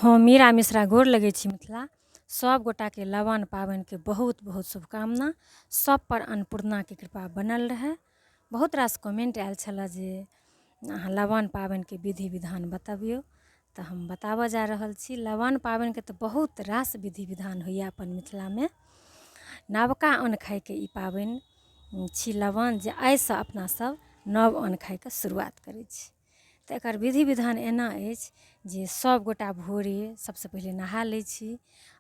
हम मीरा मिश्रा गोर लगै छी। मिथिला सब गोटाके लवान पाबनिके बहुत बहुत शुभकामना। सब पर अन्नपूर्णाके कृपा बनल रहै। बहुत रास कमेंट आयल छलए जे अहाँ लवान पाबनिके विधि विधान बतबियौ, तऽ हम बताबऽ जा रहल छी। लवान पाबनिके तऽ बहुत रास विधि विधान होइए अपन मिथिलामे। नवका अन्न खाइके ई पाबनि छी लवान, जे आइसँ अपना सब नव अन्न खाइके शुरुआत करै छी। तऽ एकर विधि विधान एना अछि जे सब गोटा भोरे सबसँ पहिले नहा लै छी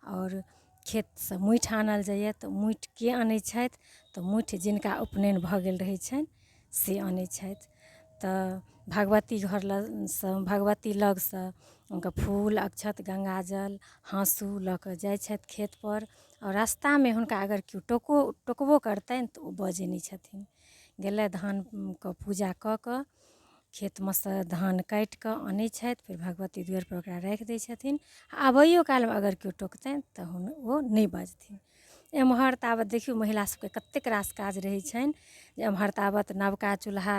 आओर खेतसँ मुठि आनल जाइए। तऽ मुठिके आनै छथि? तऽ मुठि जिनका उपनयन भऽ गेल रहै छनि से आनै छथि। तऽ भगवती घर लगसँ, भगवती लगसँ हुनका फूल, अक्षत, गङ्गाजल, हाँसू लऽ कऽ जाइ छथि खेतपर। आओर रास्तामे हुनका अगर केओ टोकबो करतनि तऽ ओ बजै नहि छथिन। गेलथि, धानके पूजा कऽ कऽ खेतमे सँ धान काटि कऽ अनै छथि, फेर भगवती दुआरिपर ओकरा राखि दै छथिन। आबैयो कालमे अगर केओ टोकतनि तऽ ओ नहि बजथिन। एम्हर ताबत देखियौ, महिला सबके कतेक रास काज रहै छनि जे एम्हर ताबत नवका चूल्हा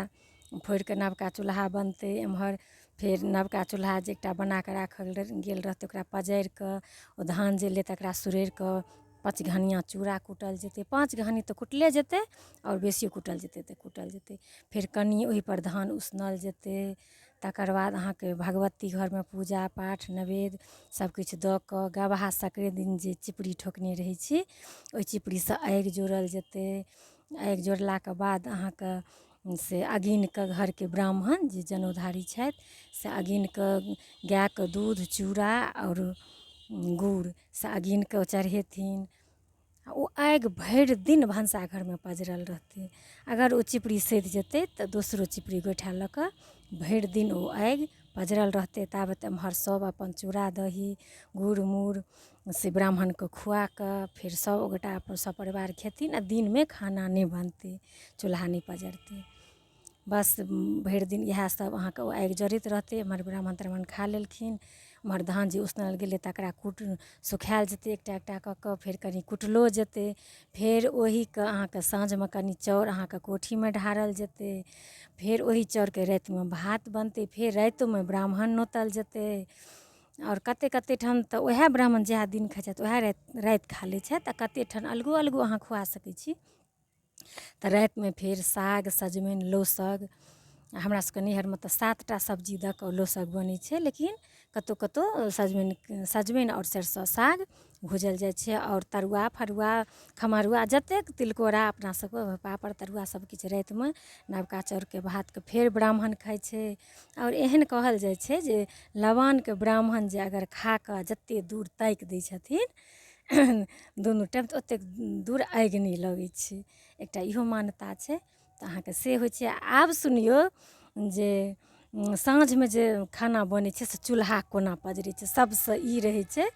फोड़िकऽ नवका चूल्हा बनतै, एम्हर फेर नवका चूल्हा जे एकटा बनाकऽ राखल गेल रहतै ओकरा पजारि कऽ ओ धान जे एलै तकरा सुरड़ि कऽ 5 घनिआ चूड़ा कुटल जेतै। 5 घानी तऽ कुटले जेतै, आओर बेसियो कुटल जेतै तऽ कुटल जेतै। फेर कनि ओहिपर धान उसनल जेतै। तकर बाद अहाँके भगवती घरमे पूजा पाठ, नैवेद्य सबकिछु दऽ कऽ गबहा सकराति दिन जे चिपरी ठोकने रहै छी, ओहि चिपरीसँ आगि जोड़ल जेतै। आगि जोड़लाके बाद अहाँके से अगिनके घरके ब्राह्मण जे जनउधारी छथि से अगिनके गायके दूध, चूड़ा आओर गुड़ से अगिनके चढ़ेथिन। ओ आगि भरि दिन भनसाघरमे पजरल रहतै। अगर ओ चिपरी सधि जेतै तऽ दोसरो चिपरी गोइठा लऽ कऽ भरि दिन ओ आगि पजरल रहतै। ताबत एम्हर सब अपन चूड़ा, दही, गुड़ मुड़ से ब्राह्मणके खुआ कऽ फेर सब गोटा अपन सपरिवार खेथिन। आ दिनमे खाना नहि बनतै, चूल्हा नहि पजरतै। बस भरि दिन इएह सब अहाँके ओ आगि जरैत रहतै। एम्हर ब्राह्मण त्राह्मण खा लेलखिन, एम्हर धान जे उसनल गेलै तकरा सुखायल जेतै एकटा एकटा कऽ कऽ, फेर कनि कुटलो जेतै। फेर ओहिके अहाँके साँझमे कनि चाउर अहाँके कोठीमे ढारल जेतै। फेर ओहि चाउरके रातिमे भात बनतै। फेर रातिमे ब्राह्मण नोतल जेतै। आओर कते कते ठाम तऽ वएह ब्राह्मण जएह दिन खाइ छथि वएह राति खा लै छथि, आ कते ठाम अलगो अलगो अहाँ खुआ सकै छी। तऽ रातिमे फेर साग, सजमनि, लौसग। हमरा सबके नैहरमे तऽ 7टा सब्जी दऽ कऽ लौसग बनै छै, लेकिन कतहु कतहु सजमनि आओर सरिसो साग भूजल जाइ छै। आओर तरुआ, फरुआ, खमरुआ, जतेक तिलकोरा अपना सबके पापड़, तरुआ सब किछु रातिमे नवका चाउरके भातके फेर ब्राह्मण खाइ छै। आओर एहन कहल जाइ छै जे लवानके ब्राह्मण जे अगर खा कऽ जते दूर ताकि दै छथिन दुनू टाइम, तऽ ओतेक दूर आगि नहि लगै छै। एकटा इहो मान्यता छै। तऽ अहाँके से होइ छै। आब सुनियौ जे साँझमे जे खाना बनै छै से चूल्हा कोना पजरै छै। सबसँ ई रहै छै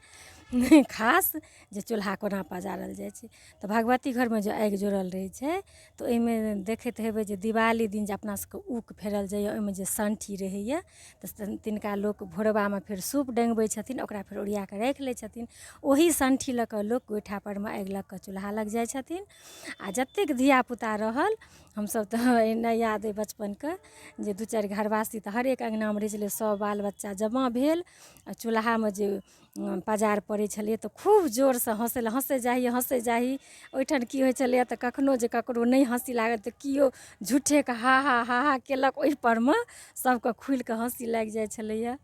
खास जे चूल्हा कोना पजारल जाइ छै। तऽ भगवती घरमे जे आगि जोड़ल रहै छै तऽ ओहिमे देखैत हेबै जे दिवाली दिन जे अपना सबके ऊक फेरल जाइए, ओहिमे जे संठी रहैए तऽ तिनका लोक भोरबामे फेर सूप डेंगबै छथिन, ओकरा फेर ओरिया कऽ राखि लै छथिन। ओही संठी लऽ कऽ लोक गोइठा परमे आगि लऽ कऽ चूल्हा लग जाइ छथिन। आ जतेक धियापुता रहल, हमसब तऽ एना याद अइ बचपनके जे 2-4 घरवासी तऽ हरेक अङ्गनामे रहै छलै, सब बाल बच्चा जमा भेल आ चूल्हामे जे पजार पड़ै छलै तऽ खूब जोरसँ हँसै लए, हँसै जाही, हँसै जाही। ओहिठाम की होइ छलैए तऽ कखनो जे ककरो नहि हँसी लागल तऽ केओ झूठेके हा हा हा हा केलक, ओहि परमे सबके खुलिकऽ हँसी लागि जाइ छलैए।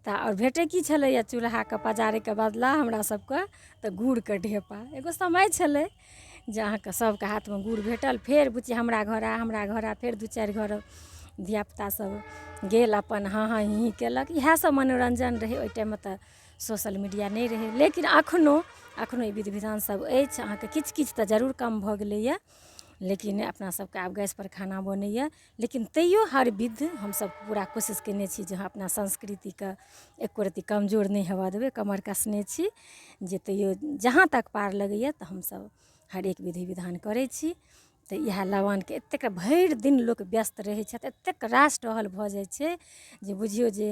तऽ आओर भेटै की छलैए चूल्हाके पजारैके बदला हमरा सबके? तऽ गुड़के ढेपा। एगो समय छलै जे अहाँके सबके हाथमे गुड़ भेटल। फेर बुच्ची हमरा घर आ, हमरा घर आ, फेर 2-4 घर धियापुता सब गेल, अपन हाँ हाँ ही ही केलक। इएह सब मनोरञ्जन रहै। ओहि टाइममे तऽ सोशल मीडिया नहि रहै, लेकिन अखनो ई विधि विधान सब अछि। अहाँके किछु किछु तऽ जरूर कम भऽ गेलैए, लेकिन अपना सबके आब गैसपर खाना बनैए, लेकिन तैयो हर विध हमसब पूरा कोशिश केने छी जे अपना संस्कृतिके एको रत्ती कमजोर नहि हेबऽ देबै। कमर कसने छी जे तैयो जहाँ तक पार लगैए तऽ हमसब हरेक विधि विधान करै छी। तऽ इएह लवानके एतेक भरि दिन लोक व्यस्त रहै छथि, एतेक रास टहल भऽ जाइ छै जे बुझियौ जे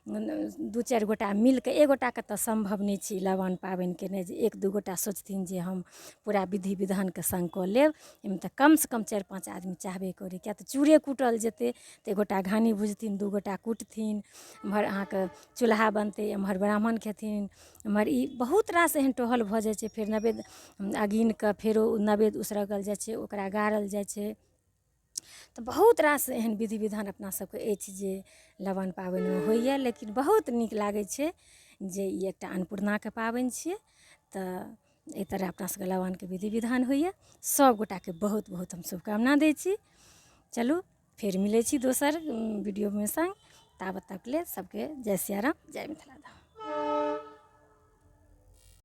दू चारि गोटा मिलके, एक गोटाके तऽ सम्भव नहि छै ई लबान पाबनि केनाइ जे एक दू गोटा सोचथिन जे हम पूरा विधि विधानके सङ्ग कऽ लेब। एहिमे तऽ कमसँ कम 4-5 आदमी चाहबे करी, किएक तऽ चूड़े कुटल जेतै तऽ एक गोटा घानी भुजथिन, 2 गोटा कुटथिन, एम्हर अहाँके चूल्हा बनतै, एम्हर ब्राह्मण खेथिन, एम्हर ई बहुत रास एहन टहल भऽ जाइ छै। फेर नवेद अगिनके फेरो नवेद उसरगल जाइ छै, ओकरा गाड़ल जाइ छै। तऽ बहुत रास एहन विधि विधान अपना सबके अछि जे लबान पाबनिमे होइए। लेकिन बहुत नीक लागै छै जे ई एकटा अन्नपूर्णाके पाबनि छियै। तऽ एहि तरह अपना सबके लबानके विधि विधान होइए। सब गोटाके बहुत बहुत हम शुभकामना दै छी। चलू फेर मिलै छी दोसर वीडियोमे सङ्ग। ताबत तक लेल सबके जय सियाराम, जय मिथिला धाम।